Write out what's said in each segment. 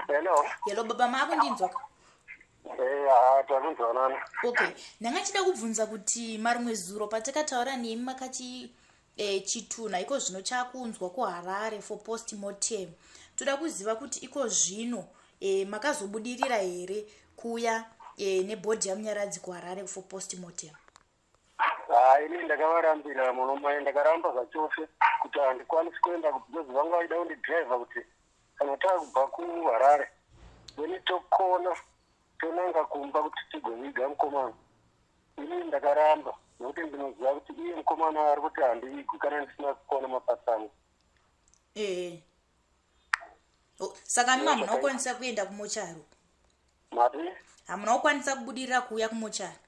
Hello. Hello baba, maakundinzwa ka? Eh, takunzwanana. Okay, ndanga chida kubvunza kuti marimwe zuro patakataura nemi makati chitunha iko zvino chakunzwa kuHarare for post mortem. Toda kuziva kuti iko zvino makazobudirira here kuuya nebody yaMunyaradzi kuHarare for post mortem? Hai, ini ndakavarambira munomai, ndakaramba zvachose kuti handikwanisi kuenda because vanga vaida kundidhiraivha kuti kana taakubva kuHarare then tokona tonanga kumba kuti tigoviga mukomana. Ini ndakaramba nekuti ndinoziva kuti iye mukomana ari kuti handivigwi kana ndisina kukona maparts angu. Oh, saka nima hamuna kukwanisa kuenda kumochari? Mati? Hamuna kukwanisa kubudirira kuuya kumochari?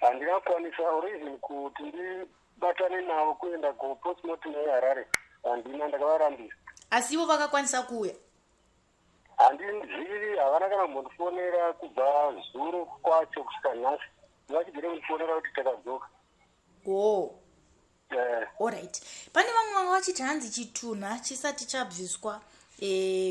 Handina kukwanisa or even kuti ndibatane navo kuenda kupostmortem yeHarare, handina, ndakavarambira. Asi ivo vakakwanisa kuuya? Handizivi, havana kana kumbondifonera kubva zuro kwacho kusvika nhasi, vachigere kundifonera kuti takadzoka. Oh. Alright, pane vamwe vanga vachiti hanzi chitunha chisati chabviswa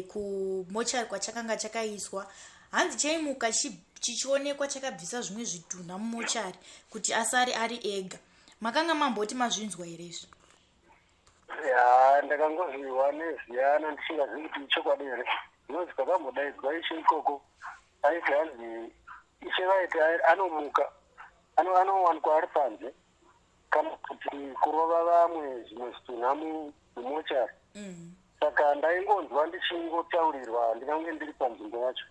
kumochari kwachakanga chakaiswa, hanzi chaimuka chichionekwa chakabvisa zvimwe zvitunha mumochari kuti asare ari ega. Makanga mamboti mazvinzwa here izvi? Ya, ndakangozviwa neziyana ndisingazivi kuti ichokwadi here, because pakambodaidzwa ishe ikoko aiti hanzi ishe vaiti anomuka anowanikwa ari panze kana kuti kurova vamwe zvimwe zvitunha mumochari. Saka ndaingonzwa ndichingotaurirwa, handina kunge ndiri panzvimbo yacho.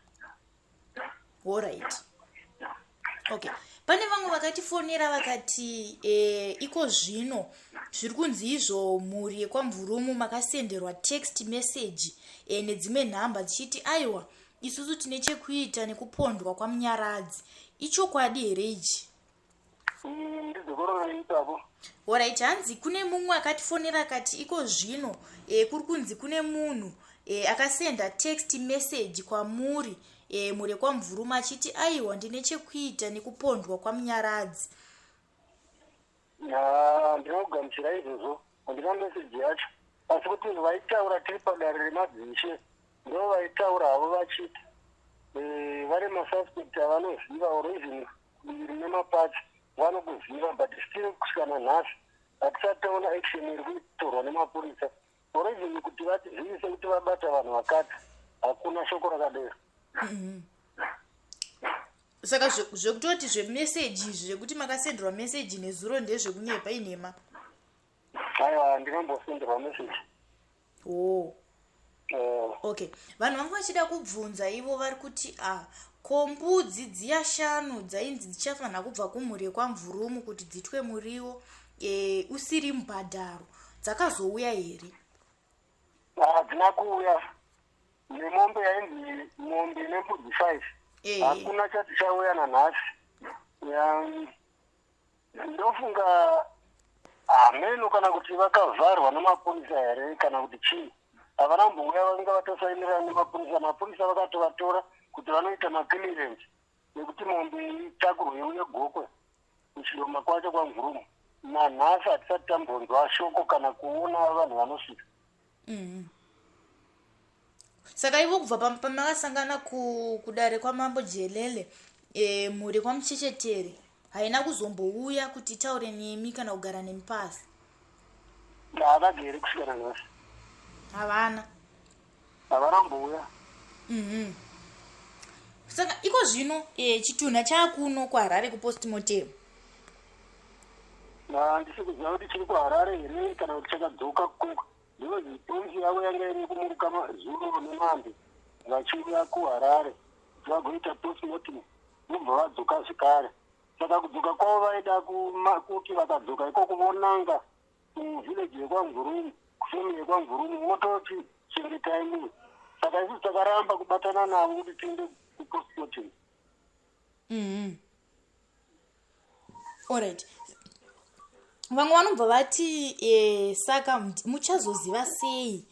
Alright, okay, pane vamwe vakatifonera vakati iko zvino zviri kunzi izvo mhuri yekwaMvurumu makasenderwa text message nedzimwe nhamba dzichiti aiwa, isusu tine chekuita nekupondwa kwaMunyaradzi. Ichokwadi here ichi? Ndidzokororei ipapo. Alright, hanzi kune mumwe akatifonera akati iko zvino kuri kunzi kune munhu akasenda text message kwamuri mhuri yekwaMvurumu achiti aiwa, ndine chekuita nekupondwa kwaMunyaradzi. Ndinogamuchira izvozvo, handina meseji yacho, asi kuti vaitaura tiri padare remadzishe ndo vaitaura havo vachiti vane masuspect avanoziva or even rine maparts vanokuziva, but still kusvika nanhasi hatisati taona action iri kutorwa nemapurisa or even kuti vatizivise kuti vabata vanhu vakati. Hakuna shoko rakadero. Saka zvekutoti zvemeseji izvi zvekuti makasenderwa meseji nezuro ndezvekunyepa, inhema? Aiwa, handinambosenderwa meseji. Oh. Okay, vanhu vanga vachida kubvunza ivo vari kuti a ko mbudzi dziya shanu dzainzi dzichafanira kubva kumhuri yekwaMvurumu kuti dzitwe muriwo usiri mubhadharo dzakazouya here? Hadzina kuuya, nemombe yainzi mombe nembudzi 5. Hakuna chati chauya nanhasi. Ndofunga hameno kana kuti vakavharwa nemapurisa here kana kuti chii, havana kumbouya. Vanga vatosainirana nemapurisa, mapurisa vakatovatora kuti vanoita maclearance nekuti mombe itakurwe iuye Gokwe kuchidoma kwacho kwaMvurumu. Nanhasi hatisati tambonzwa shoko kana kuona vanhu vanosvika. Saka ivo kubva pamakasangana kudare kwaMambo Jelele, mhuri kwaMuchechetere haina kuzombouya kuti itaure nemi kana kugara nemi pasi? Havagere kusvika nanhasi. Havana? Havana kumbouya. Saka iko zvino chitunha chaakuno kuHarare kupostmortem? Handisi kuziva kuti chiri kuHarare here kana kuti chakadzoka kukoko, because polisi yavo yanga iri kumuruka zuro nemambe vachiuya kuHarare kuti vagoita postmortem, vobva vadzoka zvekare. Saka kudzoka kwavo vaida kuti vakadzoka ikoko vonanga kuvillage yekwaMvurumu, kufamily yekwaMvurumu, vototi chengetai munhu. Saka isusu takaramba kubatana navo kuti tiende kupostmortem. Alright, vamwe vanobva vati saka muchazoziva sei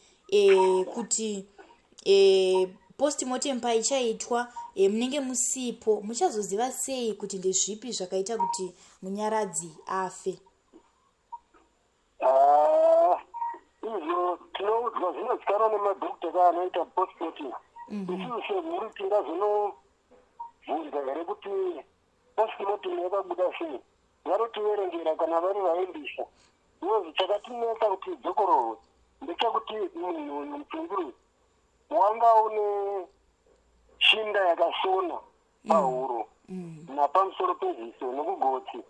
kuti postmortem paichaitwa munenge musipo? Muchazoziva sei kuti ndezvipi zvakaita kuti Munyaradzi afe? Ah, izvo tinoudzwa zvinozikanwa nemadhokta ka anoita postmortem. Isusu semhuri tingazonobvunza here kuti postmortem yakabuda sei? Vanotiverengera kana vari vaendisa. Because chakatinetsa kuti idzokororwe ndechekuti munhu uyu, mutumbi uyu, wanga une shinda yakasona pahuro napamusoro peziso nekugotsi,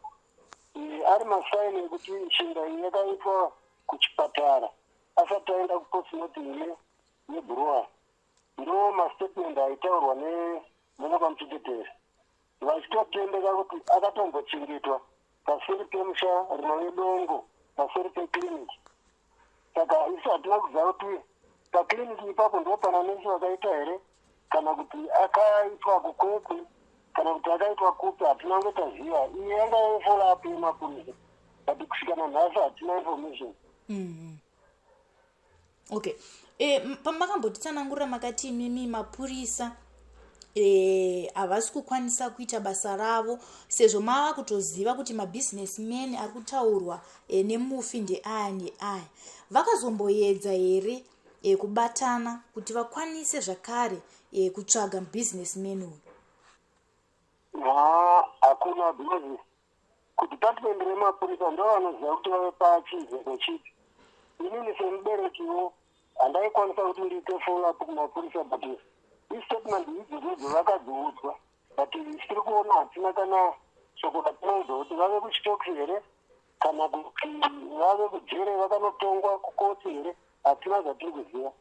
ari masigns ekuti shinda iyi yakaitwa kuchipatara asati aenda kupostmortem yebrewery. Ndo mastatement aitaurwa nevakamuchengetera, vachitotendeka kuti akatombochengetwa paseri pemusha rinove dongo paseri peclinic. Saka isu hatina kuziva kuti paclinic ipapo ndo pana nesi vakaita here, kana kuti akaitwa kuKwekwe, kana kuti akaitwa kupi, hatina kungotaziva. Iye yanga yefollow up yemapurisa, but kusvika nanhasi hatina information. Okay, pamakambotitsanangurira makati imimi mapurisa havasi kukwanisa kuita basa ravo sezvo mava kutoziva kuti mabusinessmen ari kutaurwa nemufi ndeaya neaya. Vakazomboedza here kubatana kuti vakwanise zvakare kutsvaga businessman uyu? Ha, hakuna, because kudepartment remapurisa ndo vanoziva kuti vave pachinzvimbo chipi. Inini semuberekiwo handaikwanisa kuti ndiite follow up kumapurisa, but istatement idzodzo vakadziudzwa, but tiri kuona hatina kana shoko ratinoudzwa kuti vave kuchitokisi here, kana kuti vave kujere, vakanotongwa kukoti here. Hatina zvatiri kuziva.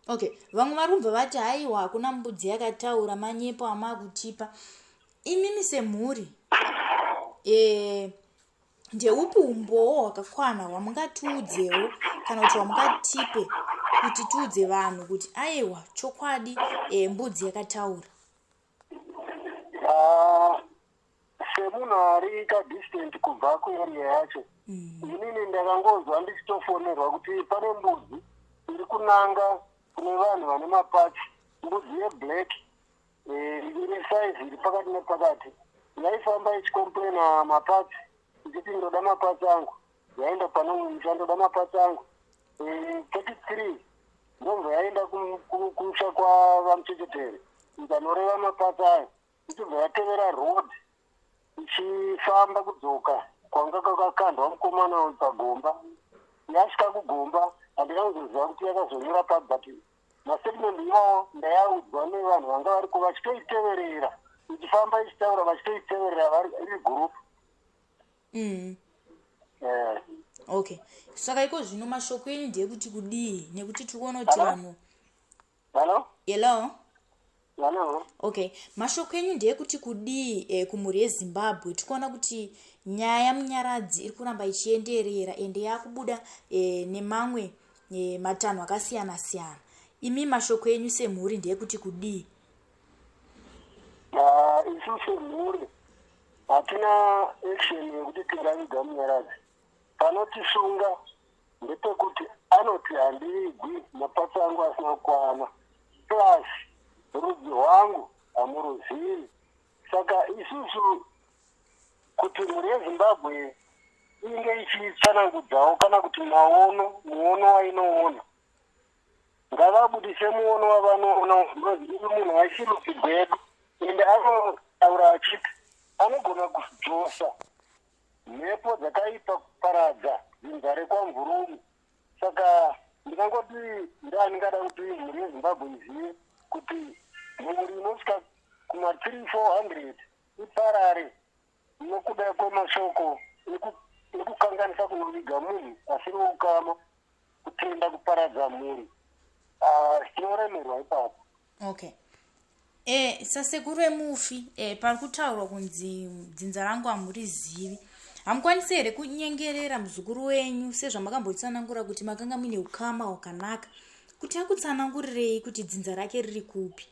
Okay, vamwe vari kubva vati haiwa, hakuna mbudzi yakataura, manyepo amakutipa imimi semhuri. Ndeupi umbowo hwakakwana hwamungatiudzewo kana kuti hwamungatipe kuti tiudze vanhu kuti aiwa, chokwadi mbudzi yakataura? Ah, semunhu ari kadistant kubva kuarea yacho, inini ndakangonzwa ndichitofonerwa kuti pane mbudzi iri kunanga kune vanhu vane maparts, mbudzi yeblack, iri size iri pakati nepakati, yaifamba ichicomplaina maparts, ichiti ndoda maparts angu. Yaenda pane umusha, ndoda maparts angu. 33 ndobva yaenda kumusha kwavamuchechetere, ikanoreva maparts ayo, ichibva yatevera road ichifamba kudzoka kwanga kwakakandwa mukomana pagomba. Yasvika kugomba, handina kuzoziva kuti yakazonyora papi, but mastatement iwawo ndayaudzwa nevanhu vanga variko vachitoiteverera ichifamba ichitaura, vachitoiteverera vari iri group. Okay, saka iko zvino mashoko enyu ndeyekuti kudii, nekuti tiri kuona kuti Hello? vanhu Hello? Hello? Hello? Okay, mashoko enyu ndeyekuti kudii kumhuri yeZimbabwe? Tikuona kuti nyaya yaMunyaradzi iri kuramba ichienderera, ende yakubuda nemamwe matanho akasiyana siyana. Imi mashoko enyu semhuri ndeyekuti kudii? Ah, isu semhuri hatina action yekuti tingaviga Munyaradzi. Panotisunga ndepekuti anoti handivigwi maparts angu asina kukwana, plus rudzi rwangu hamuruzivi. Saka isusu kuti mhuri yeZimbabwe inge ichitsanangudzawo kana kuti maono, muono wainoona, ngavabudise muono wavanoona, because iri munhu aisirudzi gwedu, ende anotaura achiti anogona kudzosa mhepo dzakaipa kuparadza dzinza rekwaMvurumu. Saka ndingangoti ndandingada kuti mhuri yeZimbabwe izive kuti mhuri inosvika kuma 3 400 iparare nokuda kwemashoko ekukanganisa kunoviga munhu asiri ukama, kutenda kuparadza mhuri. Ah, tinoremerwa ipapo. Okay, sasekuru emufi, pari kutaurwa kunzi dzinza rangu hamurizivi. Hamukwanisi here kunyengerera muzukuru wenyu, sezvamakambotsanangura kuti makanga muine ukama hwakanaka, kuti akutsanangurirei kuti dzinza rake riri kupi?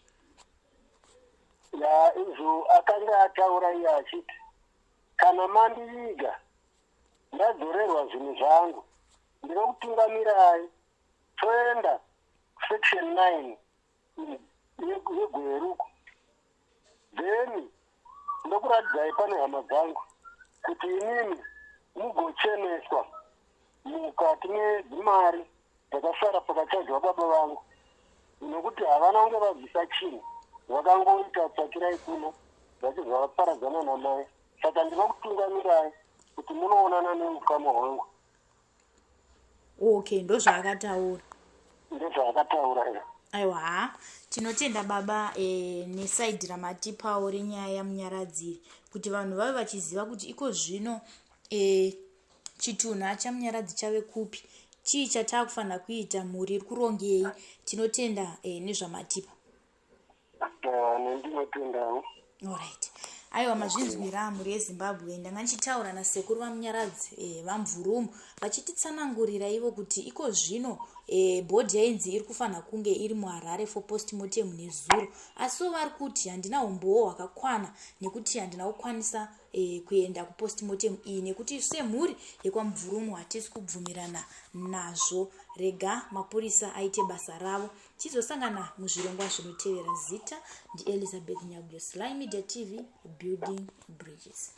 Ya, izvo akanga ataura iye achiti kana mandiviga ndadzorerwa zvinhu zvangu, ndinokutungamirai toenda section 9 yeGweruko, then ndokuratidzai pane hama dzangu kuti inini mugocheneswa mukati medzimari dzakasara pakachajwa baba vangu. Nokuti havana kunge vabvisa chinhu, vakangoita tsakirai kuno vachibva vaparadzana namai. Saka ndinokutungamirai kuti munoonana neukama hwangu. Okay, ndozvaakataura. Ndozvaakataura here. Aiwa, ha, tinotenda baba nesaidhi ramatipawo renyaya yaMunyaradziri, kuti vanhu vave vachiziva kuti iko zvino chitunha chaMunyaradzi chave kupi, chii chataakufanira kuita, mhuri iri kurongei. Tinotenda nezvamatipa. Nendinotendawo. Alright, aiwa, mazvinzwira, mhuri yeZimbabwe. Ndanga ndichitaura nasekuru vaMunyaradzi, vaMvurumu, vachititsanangurira ivo kuti iko zvino body yainzi iri kufanira kunge iri muHarare for postmortem nezuro, asiwo vari kuti handina umbowo hwakakwana nekuti handina kukwanisa kuenda kupostmortem iyi, nekuti semhuri yekwaMubvurumu hatisi kubvumirana nazvo. Rega mapurisa aite basa ravo. Tizosangana muzvirongwa zvinotevera. Zita ndiElizabeth Nyaguyo, Sly Media TV, building bridges.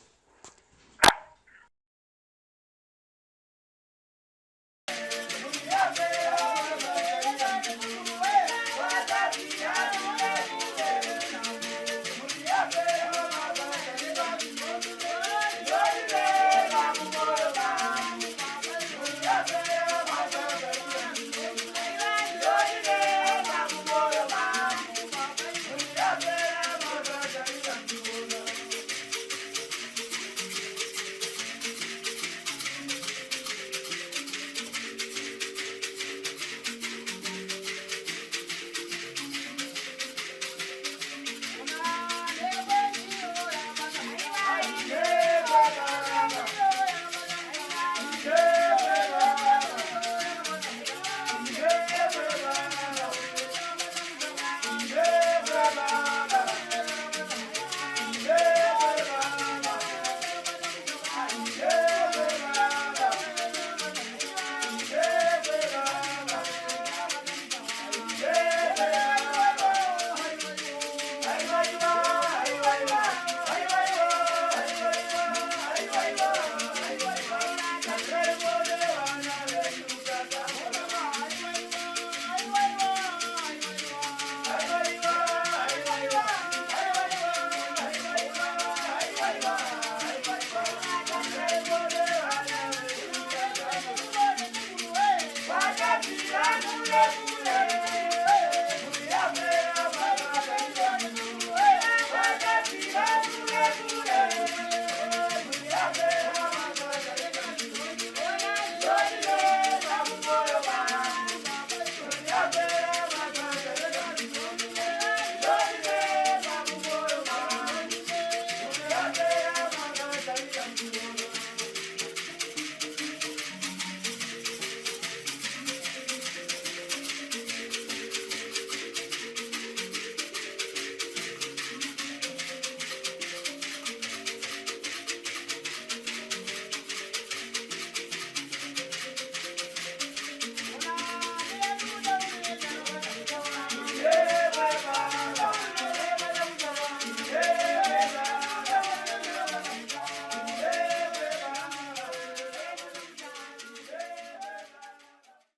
Yeah.